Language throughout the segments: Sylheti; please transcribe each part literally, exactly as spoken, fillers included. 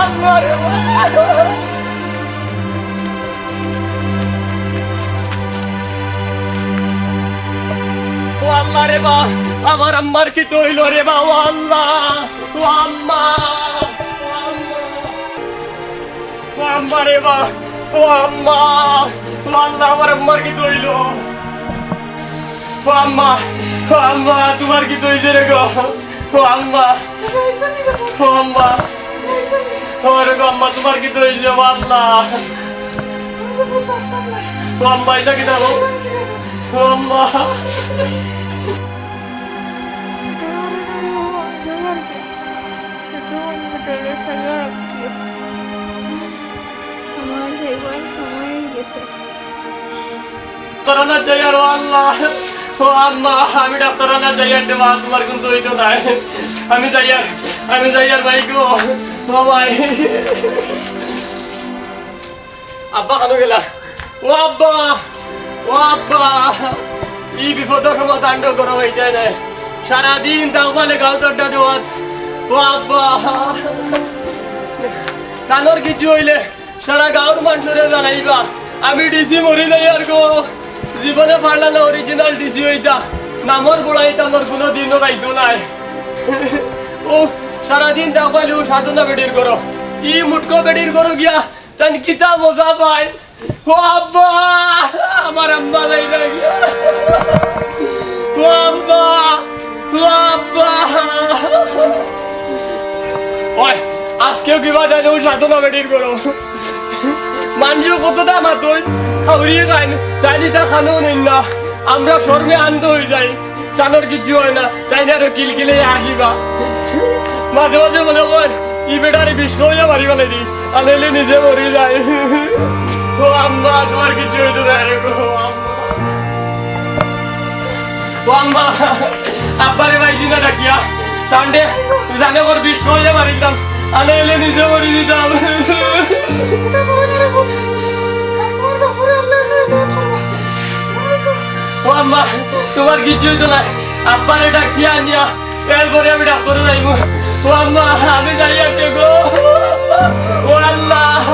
ও আল্লাহ রে বা, আমার আম্মার কিতা অইলো রে বা, ও আল্লাহ, ও আম্মা, ও আম্মা। ও আম্মা রে বা, ও আম্মা, ও আল্লাহ, আমার আম্মার কিতা অইলো? ও আম্মা, ও আম্মা, তুমার কিতা অইছে রে গো? ও আম্মা, ও আম্মা, ও রে গো আম্মা, তুমার কিতা অইছে? ও আল্লাহ, ও আম্মা, ইটা কিতা গো? ও আম্মা। আমার যাইবার সময় অই গেছে। ডাক্তারখানাত যাইয়ার, ও আল্লাহ, ও আম্মা, আমি ডাক্তারখানাত যাইয়ার রে বা, তুমার কুন্তা অইতো নায়। আমি যাইয়ার, আমি যাইয়ার ভাই গো, ও ভাই। আব্বা কানো গেলা? ও আব্বা, ও আব্বা, ই বিপদর সময় তাণ্ডব করা অইতায় নায়। সারাদিন তাকবালে গাউত আড্ডা দেওয়াত। ও আব্বা, তানর কিচ্ছু অইলে সারা গাউর মানষরে জানাইবা। আমি ডিসি মরি যাইয়ার গো। জীবনে পারলা না অরিজিনাল ডিসি অইতা। নামর বড়াই তানর কুনু দিনও রাইতো নায়। ও সারাদিন তাকবালে অউ সাধনা বেটির ঘরো। ই মুটকো বেটির ঘরো গিয়া তাইন কিতা মজা পাইন। ও আব্বা, আমার আম্মা যাইরা গিয়া। ও আব্বা, ও আব্বা। ওই, আজকেও কিবা জানি অউ সাধনা বেটির ঘরো। মানষে কততা মাতইন, খাউরি খাইন, তাইন ইতা খানো নিন না। আমরা শরমে আন্ধ অই যাই। তানর কিচ্ছু অয় না, তাইন আরো কিলকিলে হাসিবা। মাঝে মাঝে মনে কয়, ই বেটারে বিষ খাওয়াইয়া মারি ফালাই দি, আর নাইলে নিজে মরি যাই। ও আম্মা, তুমার কিচ্ছু অইতো নায় রে গো, ও আম্মা। ও আম্মা, আব্বারে পাইছি না ডাকিয়া, তানরে জানে কর বিষ খাওয়াইয়া মারিতাম, আর নাইলে নিজে মরি যাইতাম। ও আম্মা, তুমার কিচ্ছু অইতো নায়। আব্বারে ডাকিয়া আনিয়া এরপরে আমি ডাক্তারো যাইমু। ও আম্মা, আমি যাইয়ার রে গো। ও আল্লাহ।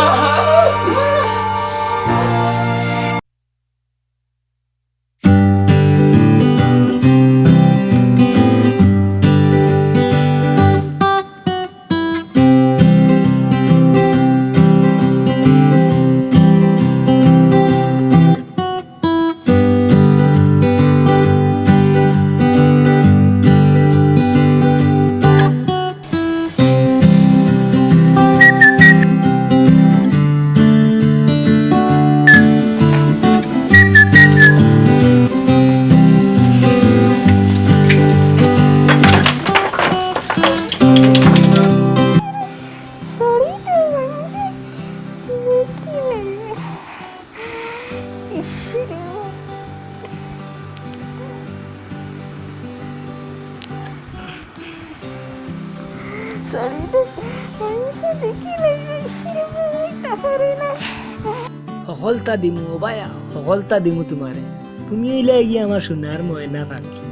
হকলতা দিমু, ও বায়া, হকলতা দিমু তুমারে। তুমি অইলায় গিয়া আমার সোনার ময়না পাখি।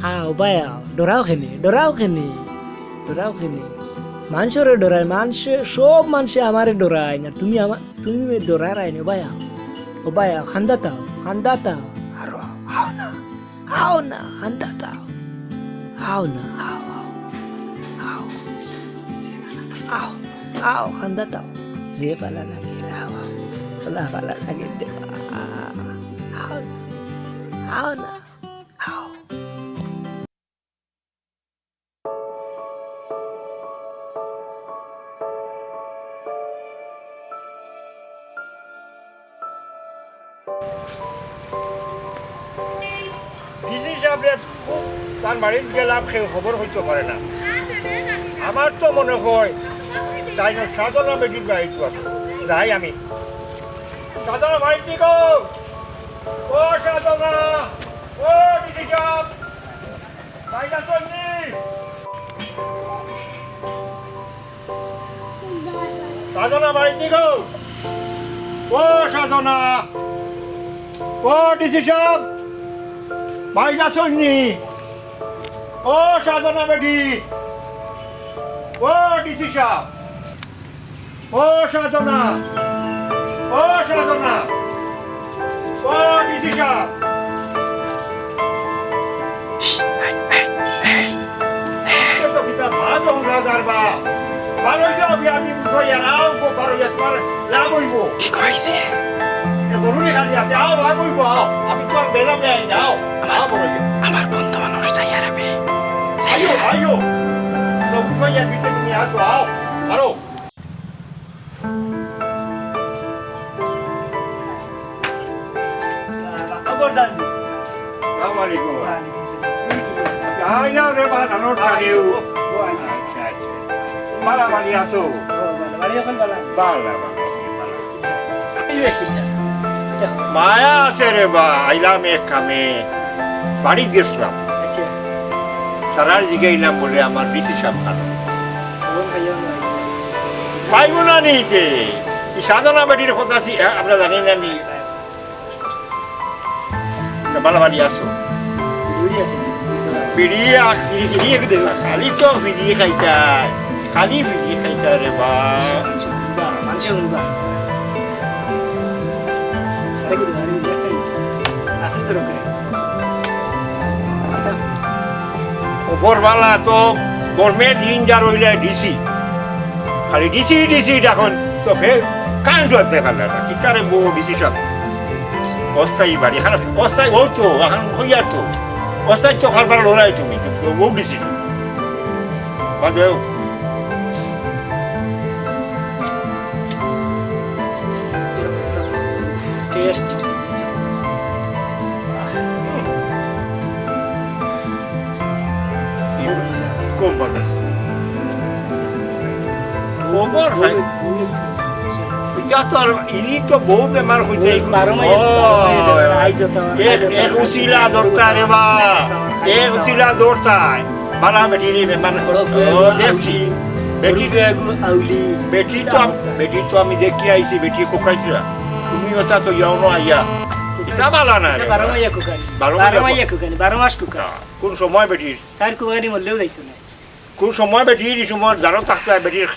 আও, ও বায়া, ডরাও কেনে, ডরাও কেনে, ডরাও কেনে। মানষরে ডরায়, মানষে, সব মানষে আমারে ডরায় না, তুমি আমা-, তুমি ডরারায় না, ও বায়া, ও বায়া, কান্দাত আও, কান্দাত আও। আরো আও না। আও না, কান্দাত আও। আও না, আও, আও। আও। আও, আও, কান্দাত আও। যে ভালা লাগে, আও, আও। ভালা, ভালা লাগে, দে। আও না, আও না, আও। ডিসি সাবরে তান বাড়িত গেলাম, কেউ খবর কইতো পারে না। আমার তো মনে কয় তাইন সাধনা বেটির বাড়িত আছে। যাই আমি। সাধনা বাড়িত গো। ও সাধনা, ও ডিসি সাব, বাড়িত আছইন নি? সাধনা বাড়িত গো। ও সাধনা। ও ডিসি সাব, বাড়িত আছইন নি? ও সাধনা বেটি। ও ডিসি সাব। ও সাধনা, ও সাধনা, ও ডিসি সাহেব। এ তো কিতা মা তো হুনা যার বা। বারো যাও, আমি, আমি উঠো ইয়ার, আও গো, বারো ইয়া, তোমার লাভ হইব। কি কইছে? এ গরুরে খালি আছে, আও লাভ হইব, আও। আমি তো আর বেলা বেআই না, আও। আমার, আও বড় ইয়া। আমার বন্ধু মানুষ যাই আর আমি। আইও, আইও। তো উঠো ইয়ার ভিতরে তুমি আসো, আও। বারো। খবরদার। সালাম আলাইকুম। আইলাম রে বা, জানোর আচ্ছা, টানেও। ও, ও, আচ্ছা। আচ্ছা, আচ্ছা। বালা বালি আছো? ও, বালা, বালি এখন বালা। বালা, বালা, বালা। এই বেশি না। মায়া আছে রে বা, আইলাম এক কামে। বাড়ি গেছিলাম। আচ্ছা। সারার জিগাইলাম বলে আমার ডিসি সাহেব খানো। পাইব না নিতে। এই সাধনা বেটির কথা আছি, হ্যাঁ, আমরা জানি না নি। তা বালা বালি আছো? বিড়ি আছে না? বিড়ি আর বিড়ি, বিড়ি একটু দেবা। খালি তো বিড়ি খাইতায়, খালি বিড়ি খাইতায় রে বা। মানুষে শুনবা, মানুষে শুনবা। আরে কি দেবা? আরে কি দেবা? আপনি তো রকম। খবর বালা তো গরমে দিন যার হইলে ডিসি। খালি ডিসি, ডিসি ডাকন তো ফের কান ধরতে পারলে না। কিতারে বউ ডিসি সব। অস্থায়ী বাড়ি, খারাপ অস্থায়ী বউ তো, এখন হইয়ার তো। অস্থায়ী তো কারবার লড়াই তুমি, তো বউ ডিসি। বাদ দেও। টেস্ট। কম বাজার। খবর ভাই। ইটা তো আর, ইনি তো বউ বেমার হইছে, এই বারো মাইল, ও, বারো মাইল, আইজ তো, এক, আইজ তো। এক উসিলা দরকার রে বা, এক উসিলা দরকার। বালা বেটি রে বেমার। বড় ও, দেখছি। বেটি, বড় আউলি। বেটি তো আম-, বেটি তো আমি দেখি আইছি, বেটি কোকাইছিলা। তুমি ওটা তো যাও না আইয়া। ইটা বালা না রে বারো বা। মাইয়া কোকানি। বারো মাইয়া বারো মাইয়া কোকানি, বারো মাস কোকানি। হ্যাঁ। কোন সময় বেটির? তার কুবাগানি মরলেও যাইতো না। কোন সময় বেটির, এই সময় জানো থাকতে হয়, বেটির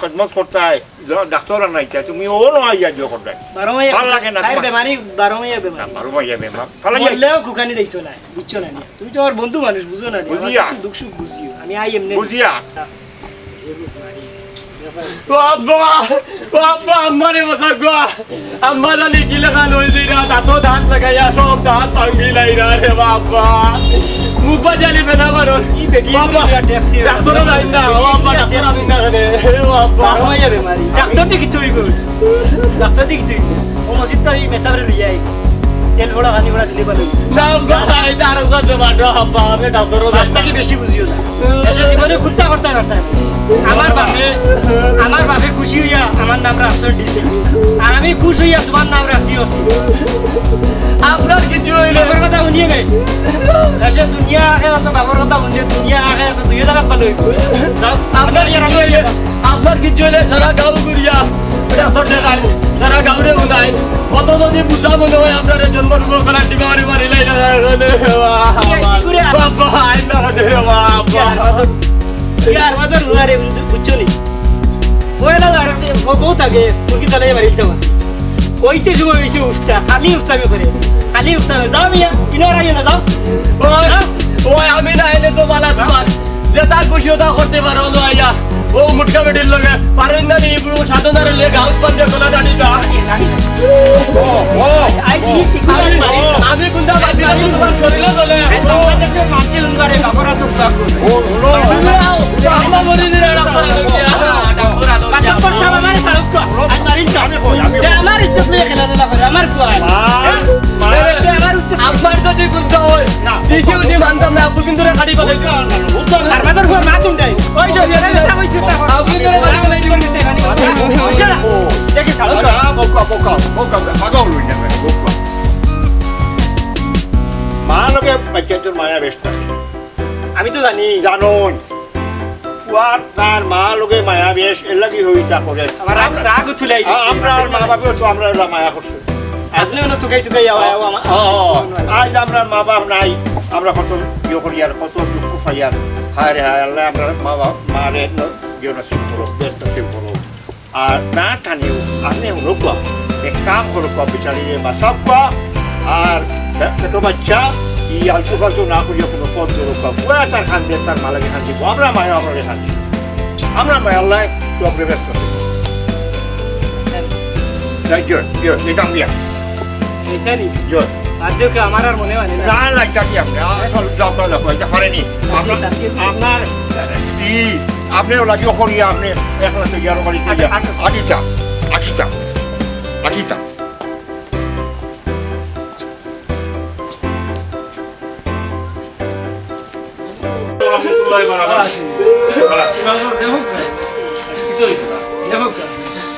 খেদমত করতে হয়, জ-, ডাক্তার আনাইতে হয়, তুমি ও নয় ইয়া দিও করতে। বারো মাইয়া ভালো লাগে না তাই তোমার? বেমারি, বারো মাইয়া না, বেমারি। বারো মাইয়া বেমার। ভালো লাগে? মরলেও কুকানি দেখছো না, বুঝছো না নি? তুমি তো আমার বন্ধু মানুষ, বুঝো না নি? আমার বুঝিয়া। কিছু দুঃখ সুখ বুঝিও, আমি আই এমনি। বুঝিয়া। হ্যাঁ। ও আব্বা, ও আব্বা, আম্মারে বাঁচা গো। আম্মা জানি কি লেখা লই দিরা, দাঁতো দাঁত লাগাইয়া সব দাঁত ভাঙ্গি লাইরা রে বাবা। মুখ বাজালি বেনা মারো। কি বেটি বাবা, ট্যাক্সি ডাক্তারও যাই না, ও আব্বা, ডাক্তার আনি না রে, ও আব্বা। বারো মাইয়া বেমারি। ডাক্তার দেখি তুই গো। ডাক্তার দেখি তুই। ও মসজিদ তাই মেসাবরে লইয়া আই। তেল ফোড়া, পানি ফোড়া দিলে ভালো। না, আব্বা, এটা আর কথা বাদ দাও, আব্বা, আমি ডাক্তারও যাই না। ডাক্তার কি বেশি বুঝিও না। এসে জীবনে কুত্তা করতে পারতাম। আমার বাপে, আমার বাপে খুশি হইয়া আমার নাম রাখছে ডিসি। আর আমি খুশ হইয়া তোমার নাম রাখছি ওসি। আপনার কিছু হইলে বাপর কথা শুনিয়ে নে। এসে দুনিয়া আখেরাত, বাপর কথা শুনিয়ে দুনিয়া আখেরাত দুই জাগাত ভালো হইব। যাও, আপনার কিছু হইলে, আপনার কিছু হইলে সারা গাঁও ঘুরিয়া ডাক্তার দেখাইন, সারা গাঁওরে উনাইন। কত যদি বুঝা মনে হয় আপনারে জন্ম রূপ করার টিকা মারি মারি লাইলা। বাবা, আইন না রে বাবা। ইয়ার মাঝে রুয়ারে বুঝছো নি? পয়লা আর বউ থাকে, মুরগি তালে বাড়ি দিতে পারছি। কইতে সময় বেশি উঠতা, খালি উঠতামি করে, খালি উঠতামি। যাও মিয়া, ইনো আর আইও না, যাও। ওই, যাও। ওই আমি না আইলে তো বালা তোমার। যেটা খুশি ওটা করতে পারো, লো আইয়া। ও মুটকা বেটির লগে, পারেন না নি, ইবু সাধনার লগে গাউত বান্ধে গলা দাঁড়ি দা। ও, ও, আই, ও। কি, কি, কি, আমি, কি, আমি কোনটা বাকি আমি তোমার শরীরে চলে। বাংলাদেশের মানসিক উন্নয়নে বাপরা তো ও, ও। আমরা মরি দিলে ডাক্তার আলো দিয়া। ডাক্তার আলো দিয়া। বাপর সব আমার সারুক তো। আর মারিন তো। আমি কই, আমি কই। আমার ইজ্জত নিয়ে খেলা ধুলা করে, আমার কই। মা, মা। এ, আমার উচ্চ আপনার যদি গুনতে হয়, না। ডিসি উনি মানতাম না, আপনি কিন্তু রে কাটি পালাইবেন। উত্তর, উত্তর। আর মাথার উপর মা তুমটাই। ওই যে, ওই যে, ওই যে, আপনি কিন্তু রে কাটি পালাইবেন। বুঝছে না? দেখি, ছাড়ো তো। আচ্ছা, বোকা, বোকা, বোকা, পাগল হই না, বোকা। মা লগে বাচ্চা তোর মায়া বেশ থাকে। আমি তো জানি। জানো। পুয়ার তার মা লগে মায়া বেশ, এর লাগি হইতা করে। আমার রাগ, রাগ উঠিলাই দিছে। আ-, আমরা আর মা বাপেও তো আমরা ওরা মায়া করছে। আসলে হলো তুকাই তুকাই আও, আ-, আও, আমা-, আ-, আ-, আজ আমরা মা বাপ নাই, আমরা কত ইয়ে করি আর কত দুঃখ পাই আর। হায় রে হায়, আল্লাহ, আমরা মা বাপ, মা রে ন-, ইয়ে নসিব করো, বেশ নসিব করো। আর না টানিও, আপনে হুনউক্কা, এক কাম করউক্কা, বিচারিরে বাঁচাউক্কা, আর পে-, পেটো বাচ্চা, ই আলতু ফালতু না করিয়া কুনু পথ ধরউক্কা, পুরা তার কান্দে, তার মালাকে কান্দিব, আমরা মায়া আপনারে কান্দি, আমরা মায়া আল্লাহ, তো আপনি ব্যস্ত নেই। যাই, যাই, যাই, যাই, যাই, যাই। এইখানে? যাই। আর দেখো, আমার আর মনে হয় না। না, না, যাই, যাই, আপনি, আ, চল, যাও, যাও, যাও, যাও, পারেনি। আপনার, আপনার, ই, আপনি ওলা কি করিয়া, আপনি একলা তো ইয়ার বাড়িতে আচ্ছা, ইয়া। আচ্ছা। আচ্ছা, আচ্ছা। আচ্ছা, আচ্ছা। রহমতুল্লাহি ওয়া বারাকাতুহু।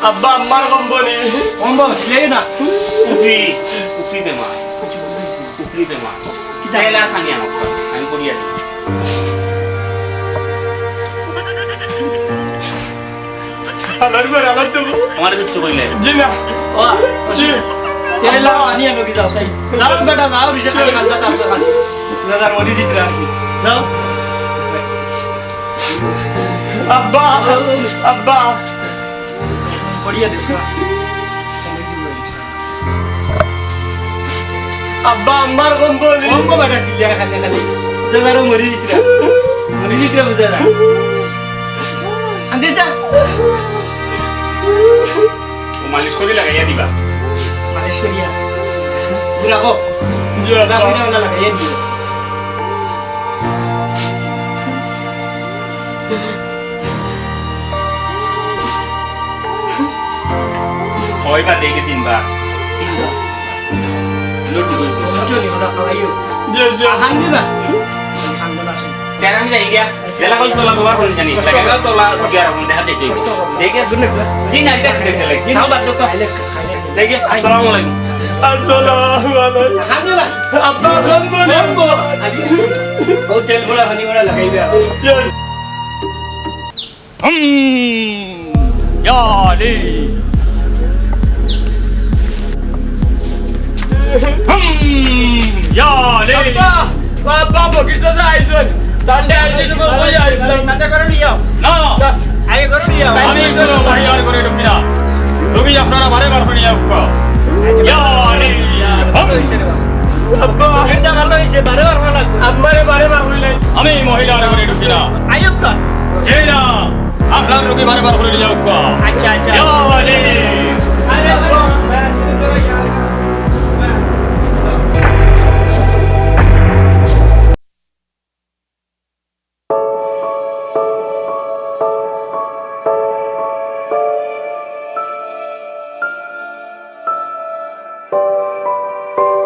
আব্বা, আম্মার কম্বল নি? কম্বল ছিল না। উফি, উফি দে মা। উফি দে মা। কিতা? তেলা খানি আনো, আমি করিয়া দিই। আমার ঘর আলাদা দেবো। তোমার কিচ্ছু কইলে? জি না। ও, জি। তেলা আনিয়া নবী যাও, সাই। যাও বেটা, যাও, বিশেষ করে কান্দাত আছো, খালি। দাদার মনে জিত রাখি। যাও। আব্বা, আব্বা। পড়িয়া দেখো। আব্বা, আম্মার কম্বল নি? কম্বল বেটা ছিল খালি খালি। বুঝা যার মরি জিতরা। মরি জিতরা বুঝা যার। আনতে যা। ও মালিশ করি লাগাইয়া দিবা। মালিশ করিয়া। বুড়া কো। জি, আব্বা। বুড়া কো, লাগাইয়া দিবা। কয়বার দেখে? তিনবার। তিনবার। লুটি কই বলছো? জি, জি। আসান দিবা। তেরা আমি যাই গিয়া। জেলা কই চলা ব্যবহার করুন জানি। কষ্ট লাগে। তোলা রুটি আর এখন দেখা দেখে। দেখে শুনে। দিন আইতে ফিরে গেলে। দিন আবার দোকান। দেখে, আসসালামু আলাইকুম। আসসালামু আলাইকুম। আব্বা, বন্ধু, বন্ধু। ও জেল বড়া, হানি বড়া লাগাই দে। হুম, ইয়া আলী। হুম, ইয়া আলী। আব্বা, আব্বা, ফকির চাচা আইছইন। ঠান্ডা আইছইন, বই আইছইন। ঠান্ডা করে নিও। না। আগে করে নিও। আমি কোনো মহিলার ঘরে ঢুকি না। রুগী আপনারা বারে বার করে নিয়ে উঠবা। ইয়া আলী। হুম। আব্বা, এটা ভালো হইছে, বারে বার করা লাগবে। আব্বারে বারে বার কইলে। আমি মহিলার ঘরে ঢুকি না। আইয়ুব খান। এই না, আপনার রুগী বারে বার করে নিয়ে উঠবা। আচ্ছা, আচ্ছা। ইয়া আলী। আরে আব্বা।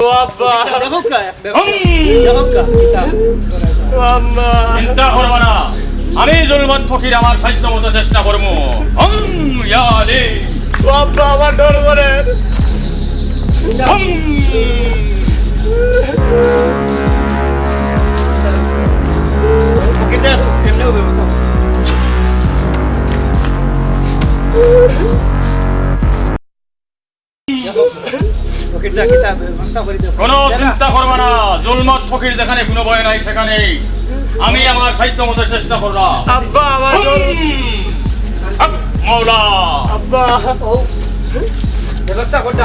ও আব্বা। দেখো কা, দেখো কা, কিতা? ও আম্মা। চিন্তা করবা না, আমি জুলমত ফকির আমার সাধ্য মতো চেষ্টা করমু। হুম, ইয়া আলী। ও আব্বা, আমার ডর করে। হুম। ফকির দে, এমনেও ব্যবস্থা। ফকির দে, কিতা ব্যবস্থা করি দে। কোনো চিন্তা করবা না, জুলমত ফকির যেখানে কোনো ভয় নাই সেখানে। আমি আমার সাধ্য মতো চেষ্টা করলাম। আব্বা, আমার ডর। হুম। আব-, মৌলা। আব্বা। ও। ব্যবস্থা কর দে।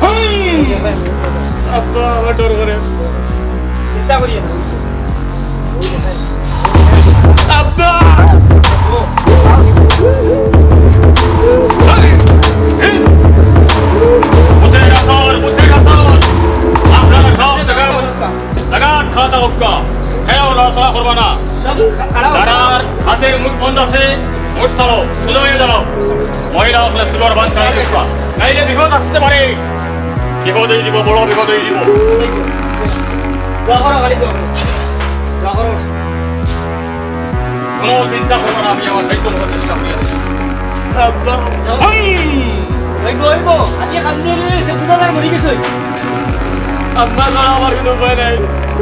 হুম। আব্বা, আমার ডর করে। চিন্তা করিও না। আব্বা। ভূতের আসর, ভূতের আসর। আপনারা সব জায়গায় জাগাত খাড়া থাকউক্কা, কেউ নড়াচড়া করবা না। যারার হাতের মুখ বন্ধ আছে, মুখ ছাড়ো, সোজা হয়ে দাঁড়াও। মহিলা অকলে চুলর বান্ধ ছাড়ি দিবা, নাইলে বিপদ আসতে পারে। বিপদ হয়ে দিব, বড় বিপদ হয়ে দিব। কোনো চিন্তা করবা না, আমি আমার সাধ্য মতো চেষ্টা করি। আব্বা। হুম। অইবো, অইবো। আজকে কান্দি রে, রে, রে, বুঝা যার মরি গেছে। আব্বা, না, আমার কোনো উপায় নাই।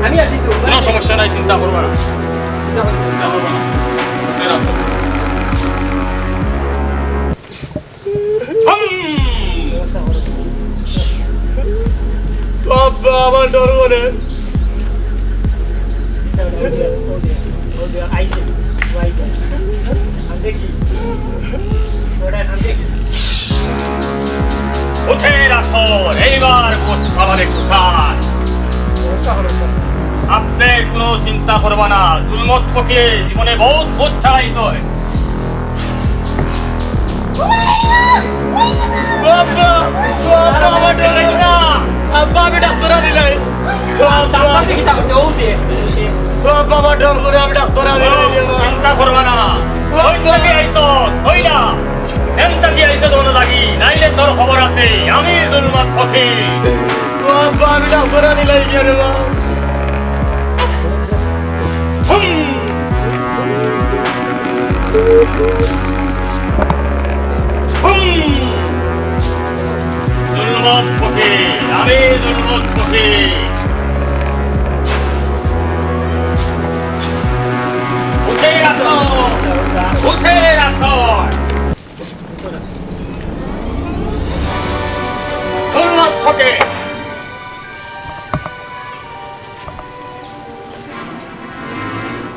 আমি আছি তো। কোনো সমস্যা নাই, চিন্তা করবা না। চিন্তা করবা না। চিন্তা করবা না। ফের আসো। হুম। আব্বা, আমার ডর করে। আইসে, ভাই, দেখি। আপনে কুনু চিন্তা করবা না, জুলমত ফকিরে জীবনে বউত ভূত ছাড়াইছইন। আব্বা, আব্বা, আমার ডর লাগে না। আব্বা, আমি ডাক্তার আনি নাই। আব্বা, আব্বা, আমার ডর করে, আমি ডাক্তার আনি নাই। চিন্তা করবা না, কই থাকি আইছস, কইলা? সেন থাকি আইছস দোনো লাগি, নাইলে তোর খবর আছে, আমি জুলমত ফকির। ও আব্বা, আমি ডাক্তার আনি নাই গিয়া রে বা। হুম। হুম। জুলমত ফকির, আমি জুলমত ফকির। উঠে আসো, উঠে আসো। জুলমত ফকির।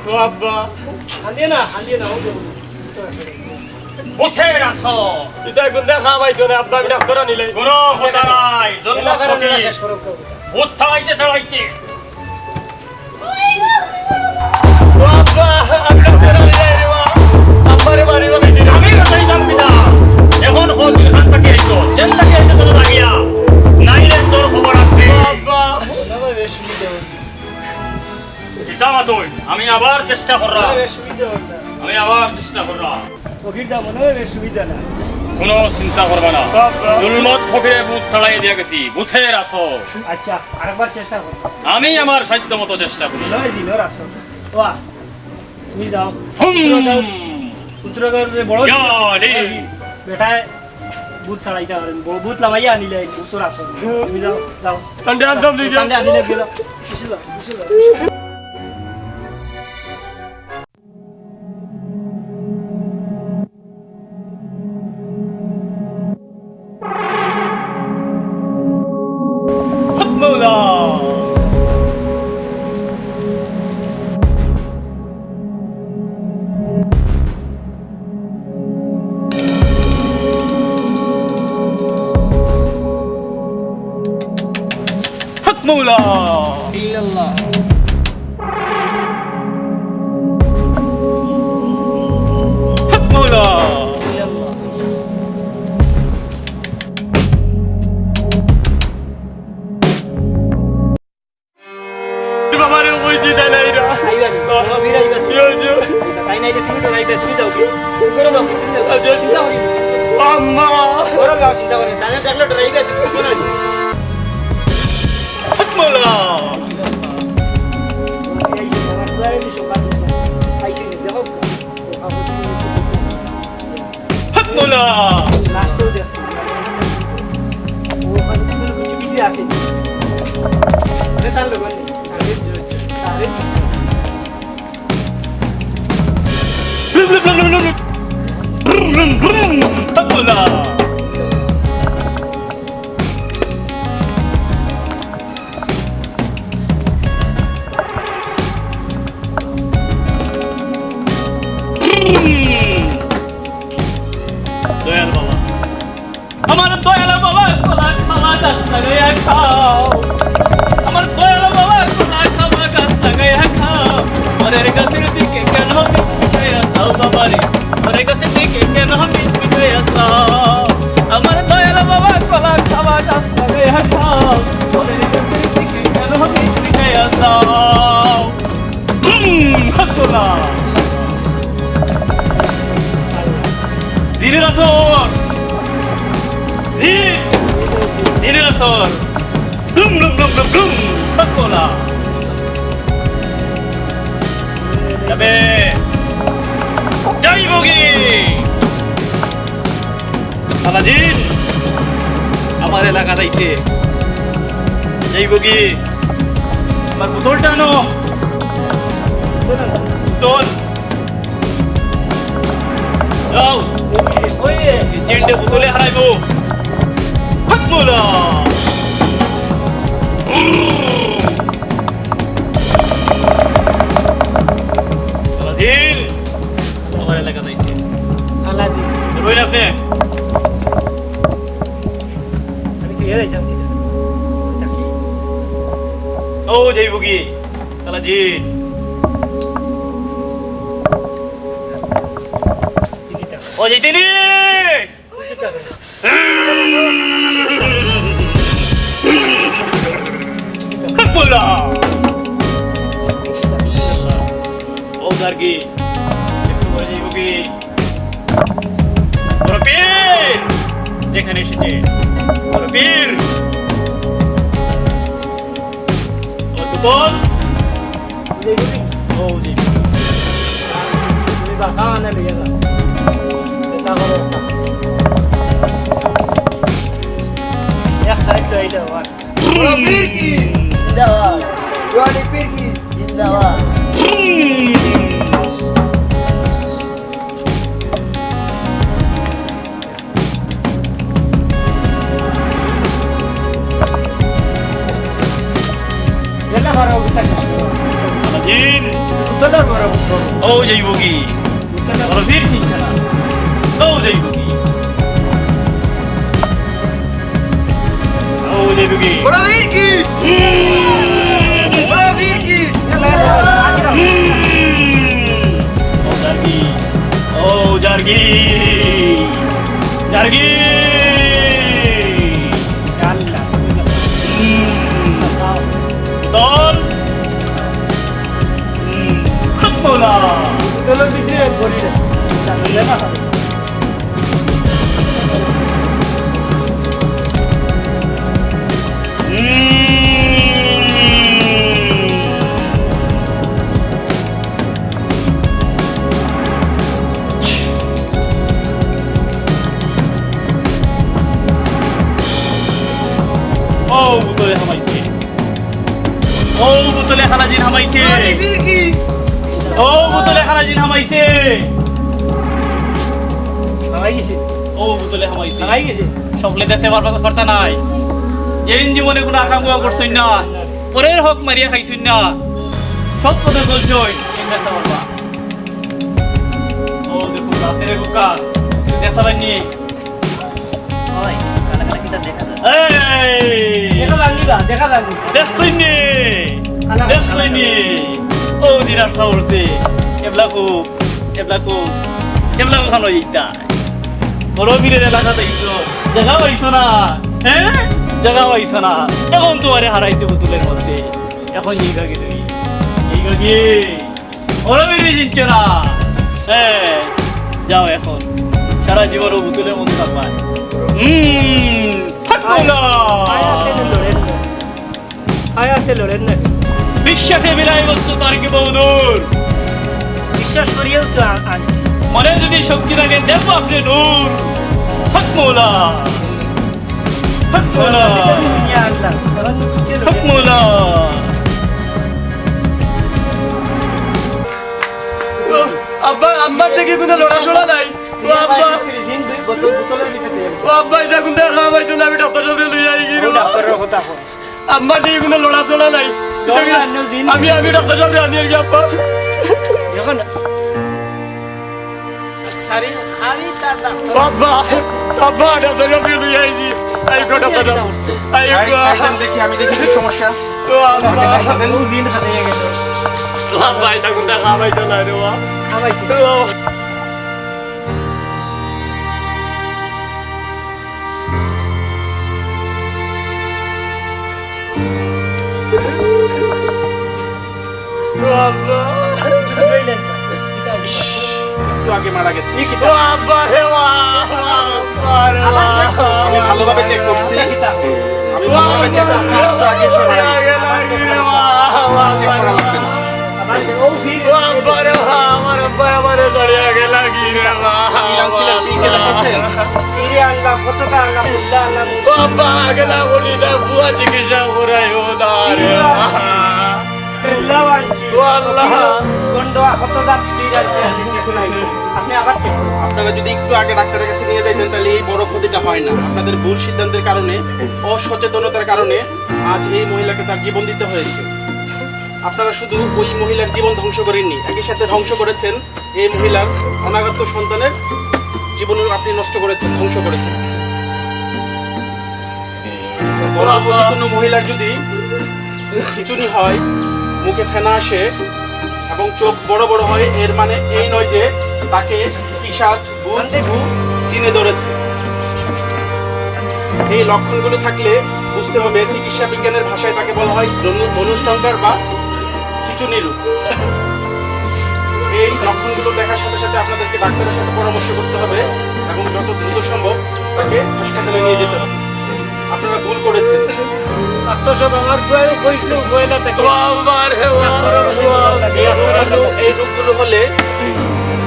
ও আব্বা। কান্দিও না, কান্দিও না, ও দেখো। উঠে আসো। ইতা কুন্তা খাওয়াইতো না, আব্বা, আমি ডাক্তার আনি নাই। কুনু কথা নাই, জুলমত ফকির। শেষ করো, কেউ। ভূত ছাড়াইতে ছাড়াইতে। ও আব্বা, আমি ডাক্তার আনি নাই রে বা। আব্বারে বাড়ি বানাই দিন। আমি বাঁচাইতাম কিনা? এখন কও তুই কান থাকি আইছস, জেল থাকি আইছস দোনো লাগিয়া। নাইলে তোর খবর আছে। ও আব্বা। ইতা মাতইন, আমি আবার চেষ্টা কররাম। আমি আবার চেষ্টা কররাম। ফকিরটা মনে হয় বেশ সুবিধা না। কুনু চিন্তা করবা না। বাবা। জুলমত ফকিরে ভূত তাড়াইয়া দিয়া গেছি, ভূতের আসর। আচ্ছা, আরেকবার চেষ্টা করো। আমি আমার সাধ্য মতো চেষ্টা করি। নয় জি, নয় আসর। ওয়া, তুমি যাও। হুম। উত্তরাগার, উত্তরাগার যে বড় ইয়া আলী। বেটায় ভূত ছাড়াইতা পারে, ব-, ভূত লামাইয়া আনিলে, ভূতর আসর। তুমি যাও, যাও। তান্ডে আনতাম নি গিয়া। তান্ডে আনিলে গেল। বুঝছো, বুঝছো, বুঝছো। হক মৌলা। হক মৌলা। ইল্লাল্লাহ। হক মৌলা। ইল্লাল্লাহ। বাবারে, ওই যে তাই নাই রে। আইবা নি? বাবা, ফির আইবা নি? কি হইছে? আইবা, তাই নাইলে তুমি তো আইবা, তুমি যাও কি? তুমি করো যাও, তুমি যাও। আচ্ছা। চিন্তা করি। আম্মা। করো যাও, চিন্তা করি। তাহলে দেখলে ডরাইবা, তুমি করো নি? মৌলা। এই যে তোমার দুয়ারে যে সকাল আইসে, দেখো। হক মৌলা। লাস্টেও দেখছি। ও ওখানে তো কোনো কিছু কিছু আছে। আরে তার লোক নেই। আরে জোর জোর। আরে জোর জোর। হক মৌলা। দয়াল বাবা। আমার দয়াল বাবা, কলা খাওয়া গাছ লাগাইয়া খাও। আমার দয়াল বাবা, কলা খাওয়া গাছ লাগাইয়া খাও। পরের গাছের দিকে কেন পিঠ পিছাইয়া চাও বাবারে? পরের গাছের দিকে কেন পিঠ পিছাইয়া চাও? আমার দয়াল বাবা, কলা খাওয়া গাছ লাগাইয়া খাও। পরের গাছের দিকে কেন পিঠ পিছাইয়া চাও? হুম, হক মৌলা। জিনের আসর। জিন। জিনের আসর। ডুম, ডুম, ডুম, ডুম, ডুম। হক মৌলা। যাবে। যাইবগি। শালা জিন, আমার এলাকাত আইছে। যাইবগি? আমার বোতলটা আনো। বোতল। যাও। ওই রে, ওই রে। এই জিনটা বোতলে হারাইবো। হক মৌলা। শালা জিন, আমার এলাকাত আইছে। আল্লাহ জি। রইল আপনি। আমি তো এরাই জানতে চাই। ও, যাইবগি। শালা জিন। ও জিতিনি! হাকমুল্লাহ! ও জারগি, একটু পরে যাইব কি? বড় পীর! যেখানে এসেছে, বড় পীর! ও দুতল! ও জি। তুমি বাসা আনে লইয়া যাও। এটা করো একটা। এক সাইড লই যাও আর। বড় পীর কি? জিন্দাবাদ। জোয়ানি পীর কি? জিন্দাবাদ। জেলা বারো উঠা শেষ করো। জিন। উত্তরটা বারো উঠো। ও যাইব কি? উত্তরটা বারো ফির চিন্তা না। ও যাইব কি? ও যাইব কি? বড় পীর কি? বড় পীর কি? ও যাইব কি? ও জারগি, জারগি। হুম। দল। হুম। হাত মোলা। দলের ভিতরে এক গলি রে। হুম। ও, বুতলে হামাইছে। ও, বুতলে খালা জিন হামাইছে। ও, বুতলে খালা জিন হামাইছে। হামাই গেছে। ও, বুতলে হামাইছে। হামাই গেছে। সকলে দেখতে পারবা, পারতা নাই। যেইন জীবনে কোনো আকাম কাম করছইন না, পরের হক মারিয়া খাইছইন না, সৎ পথে চলছইন, এইন দেখতে পারবা। ও দেখো, রাতের বুকা, দেখতে পাইনি। ওই, কানা কানা কিতা দেখা যায়? এই! দেখা যায়নি বা, দেখা যায়নি। দেখছইন নি? কানা কানা দেখছইন নি? ও দিন আটকা উঠছে। এবলা খুব, এবলা খুব, এবলা কোথানো এইটা? বড় পীরের এলাকাত আইছো, দেখা পাইছো না, হ্যাঁ? দেখা পাইছো না। এখন তোমারে হারাইছে বুতুলের মধ্যে। এখন এই গাগি তুমি, এই গাগি। বড় পীরে চিনছো না? হ্যাঁ, যাও এখন। সারা জীবন ও বুতুলের মধ্যে থাকবা। হুম, থাকবো না। আয়াতে লড়েন না। আয়াতে লড়েন না। বিশ্বাসে বিলাই বস্তু তার কি বহুদূর। বিশ্বাস করিয়াও তো আ-, আনছি। মনে যদি শক্তি থাকে, দেব আপনি নূর। হক মৌলা। হক মৌলা। ইয়া আল্লাহ। হক মৌলা। আব্বা, আম্মার দেখি কোনো লড়াচড়া নাই। ও আব্বা। ও আব্বা, এটা কোনটা খাওয়া পাইতো না, আমি ডাক্তার সাহেব লইয়া আই গিয়ে। ডাক্তারের কথা। আম্মার দিকে কোনো লড়াচড়া নাই। আমি, আমি ডাক্তার সাহেব আনি আর কি আব্বা। দেখো না। খালি, খালি তার ডাক্তার। আব্বা, আব্বা, ডাক্তার সাহেব লই আইছি। আই গো ডাক্তার সাহেব। আই ভাই, গো। আইসেন দেখি, আমি দেখি কি সমস্যা। ও আব্বা। আমাকে দেখা দেন। আব্বা, এটা কোনটা খাওয়াইতো না রে বাবা। খাওয়াইতো। একটু আগে মারা গেছে। ও আব্বা রে বাবা, আব্বা রে বাবা। আমি ভালোভাবে চেক করছি। আমি ভালোভাবে চেক করছি, একটু আগে সে মারা গেছে। চেক করা লাগবে না। ও আব্বা রে বাবা, আমার আব্বা আমারে ছাড়িয়া গেলা গি রে বাবা। পীর আনছিলেন, পীরকে দেখাইছেন? পীরে আল্লাহ, কতটা আল্লাহ, বুল্লা আল্লাহ। ও আব্বা, গেলা করি দা, বুয়া চিকিৎসা করাই ও দা রে বাবা। বুল্লাও আনছি। ও আল্লাহ। গন্ডোয়া কত জাত পীর আনছে, আমি চেক করাই। আপনি আবার চেক করুন। আপনারা যদি একটু আগে ডাক্তারের কাছে নিয়ে যাইতেন, তাহলে এই বড় ক্ষতিটা হয় না। আপনাদের ভুল সিদ্ধান্তের কারণে, অসচেতনতার কারণে আজ এই মহিলাকে তার জীবন দিতে হয়েছে। আপনারা শুধু ওই মহিলার জীবন ধ্বংস করেননি, একই সাথে ধ্বংস করেছেন এই মহিলার অনাগত সন্তানের জীবন, আপনি নষ্ট করেছেন, ধ্বংস করেছেন। পরবর্তী কোনো মহিলার যদি খিচুনি হয়, মুখে ফেনা আসে এবং চোখ বড় বড় হয়, এর মানে এই নয় যে তাকে পিশাচ, ভূত, ভূত জিনে ধরেছে। এই লক্ষণগুলো থাকলে বুঝতে হবে, চিকিৎসা বিজ্ঞানের ভাষায় তাকে বলা হয় ধনু ধনুষ্টঙ্কার বা খিচুনি রোগ। এই লক্ষণগুলো দেখার সাথে সাথে আপনাদেরকে ডাক্তারের সাথে পরামর্শ করতে হবে এবং যত দ্রুত সম্ভব তাকে হাসপাতালে নিয়ে যেতে হবে। আপনারা ভুল করেছেন। ডাক্তার সাহেব, আমার ফুয়াইও কইছিল, ফুয়াইলা তাকে। বাবা রে বাবা। এই রোগগুলো, এই রোগগুলো হলে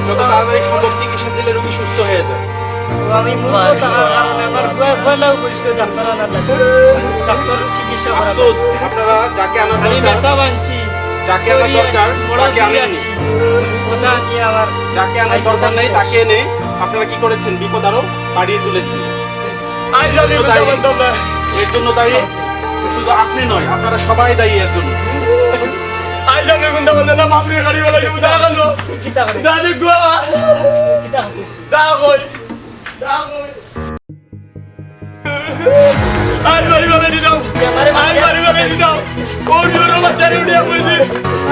যত তাড়াতাড়ি সম্ভব চিকিৎসা দিলে রোগী সুস্থ হয়ে যায়। আমি মূর্খ, তার কারণে আমার ফুয়াই, ফুয়াইলাও কইছিল ডাক্তার আনা লাগে। ডাক্তার চিকিৎসা করা আফসোস, লাগে। আপনারা যাকে আনার আমি দরকার, মেসাব আনছি, যাকে আনার দরকার, আনছি, বড় তাকে আনেননি। আনছি। ওটা নিয়ে আবার যাকে আনার দরকার নেই, তাকে এনে আপনারা কি করেছেন? বিপদ আরো বাড়িয়ে তুলেছেন। আই জানি এর জন্য দায়ী, এর জন্য দায়ী শুধু আপনি নয়, আপনারা সবাই দায়ী এর জন্য। আই জানি কোনটা বলতে না, বাপরে গাড়ি বেলা উদা গেল। কিতা করে? দাদু গো। কিতা করে? দা কই? দা কই? আই বাড়ি বেলা দিতাম। আই বাড়ি বেলা দিতাম। ওর জন্য বাচ্চারে উঠিয়া কইছি।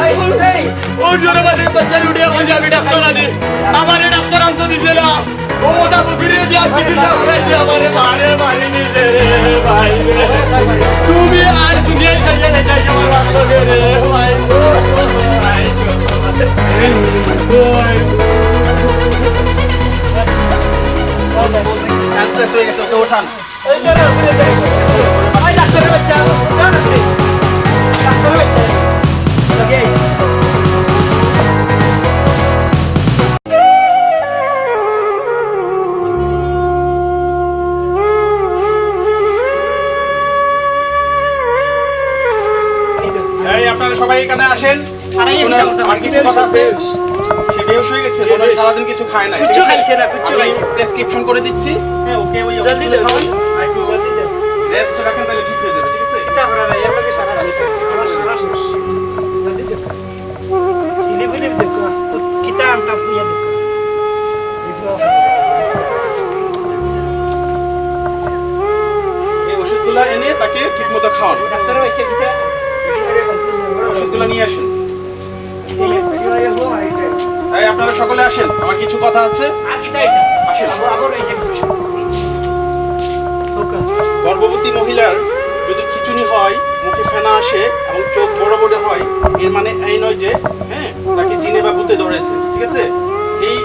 এই, এই। ওর জন্য বাচ্চারে উঠিয়া কইছি, আমি ডাক্তার আনি। আমারে ডাক্তার আনতে দিছে না। ও ওটা বুকিরে দিয়া চিকিৎসা করাইছে, আমারে মারে মারি নিছে রে ভাই রে। তুমি আর দুনিয়ায় চাইয়া না চাইয়া আমার বাচ্চারে রে ভাই। ভাই। Senseless হয়ে গেছে, ওকে ওঠান। এই, আপনারা সবাই এখানে আসেন। আরে, ওনার আর কিছু কথা আছে। সে বেহুশ হয়ে গেছে, মনে হয় সারাদিন কিছু খায় নাই। কিচ্ছু খাইছে না, কিচ্ছু আমি খাইছে না। Prescription করে দিচ্ছি। হ্যাঁ, ওকে ওই জলদি ওষুধ দেও। খাওয়ান। আর একটু জলদি দেও। Rest রাখেন, তাহলে ঠিক হয়ে যাবে, ঠিক আছে? কিতা করা যায়? এর লগে সারা শেষ। আমার সারা শেষ। জলদি দেও। সিলি ফিলি দেখো। কিতা আনতা ফুইয়া দেখো। এই ওষুধগুলা এনে তাকে ঠিক মতো খাওয়ান। ডাক্তার হয়েছে কিতা? ওষুধগুলা নিয়ে আসেন। এই, আপনারা সকলে আসেন, আমার কিছু কথা আছে। আর কিতা এটা? আসেন। আবার, আবার এই যে ওকে। গর্ভবতী মহিলার যদি খিচুনি হয়, মুখে ফেনা আসে এবং চোখ বড় বড় হয়, এর মানে এই নয় যে, হ্যাঁ, তাকে জিনে বা ভূতে ধরেছে, ঠিক আছে? এই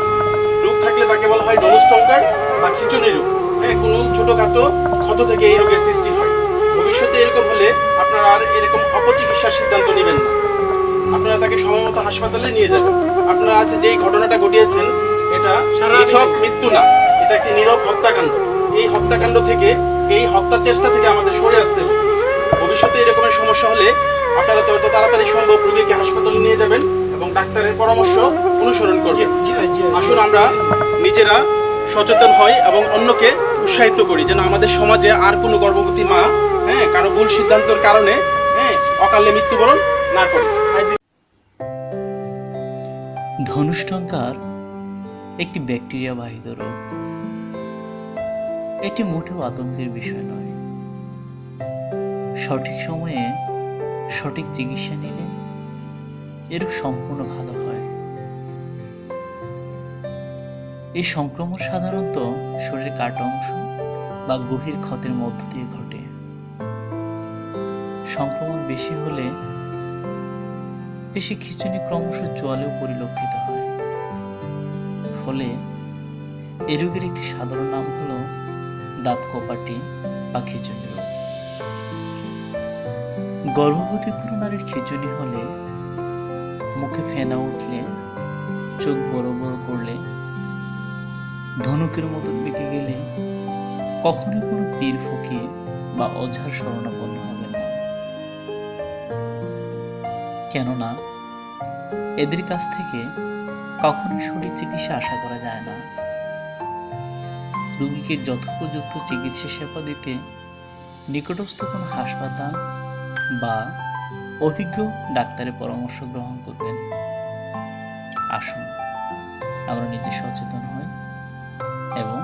রোগ থাকলে তাকে বলা হয় ধনুষ্টঙ্কার বা খিচুনি রোগ। হ্যাঁ, কোনো ছোটোখাটো ক্ষত থেকে এই রোগের সৃষ্টি হয়। ভবিষ্যতে এরকম হলে আপনারা আর এরকম অপচিকিৎসার সিদ্ধান্ত নেবেন না। আপনারা তাকে সময় মতো হাসপাতালে নিয়ে যাবেন। আপনারা আজ যেই ঘটনাটা ঘটিয়েছেন, এটা সারা নিছক মৃত্যু না, এটা একটি নীরব হত্যাকাণ্ড। এই হত্যাকাণ্ড থেকে, এই হত্যা চেষ্টা থেকে আমাদের সরে আসতে হবে। ভবিষ্যতে এরকমের সমস্যা হলে আপনারা যত তাড়াতাড়ি সম্ভব রোগীকে হাসপাতালে নিয়ে যাবেন এবং ডাক্তারের পরামর্শ অনুসরণ করবেন। জি, জি, জি। আসুন আমরা নিজেরা সচেতন হই এবং অন্যকে উৎসাহিত করি, যেন আমাদের সমাজে আর কোনো গর্ভবতী মা, হ্যাঁ, কারো ভুল সিদ্ধান্তর কারণে, হ্যাঁ, অকালে মৃত্যুবরণ না করে। ধনুষ্টঙ্কার একটি ব্যাকটেরিয়া বাহিত রোগ। এটি মোটেও আতঙ্কের বিষয় নয়। সঠিক সময়ে সঠিক চিকিৎসা নিলে এ রোগ সম্পূর্ণ ভালো হয়। এই সংক্রমণ সাধারণত শরীরের কাটা অংশ বা গভীর ক্ষতের মধ্য দিয়ে ঘটে। সংক্রমণ বেশি হলে বেশি খিচুনি ক্রমশ চোয়ালেও পরিলক্ষিত হয়। ফলে এ রোগের একটি সাধারণ নাম হলো দাঁত কপাটি বা খিচুনি রোগ। গর্ভবতী কোনো নারীর খিচুনি হলে, মুখে ফেনা উঠলে, চোখ বড় বড় করলে, ধনুকের মতো পেকে গেলে কখনোই কোনো পীর ফকির বা ওঝার শরণাপন্ন হবেন না। কেননা এদের কাছ থেকে কখনোই সঠিক চিকিৎসা আশা করা যায় না। রোগীকে যথোপযুক্ত চিকিৎসা সেবা দিতে নিকটস্থ কোনো হাসপাতাল বা অভিজ্ঞ ডাক্তারের পরামর্শ গ্রহণ করবেন। আসুন, আমরা নিজে সচেতন হই এবং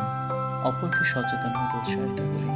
অপরকে সচেতন হতে উৎসাহিত করি।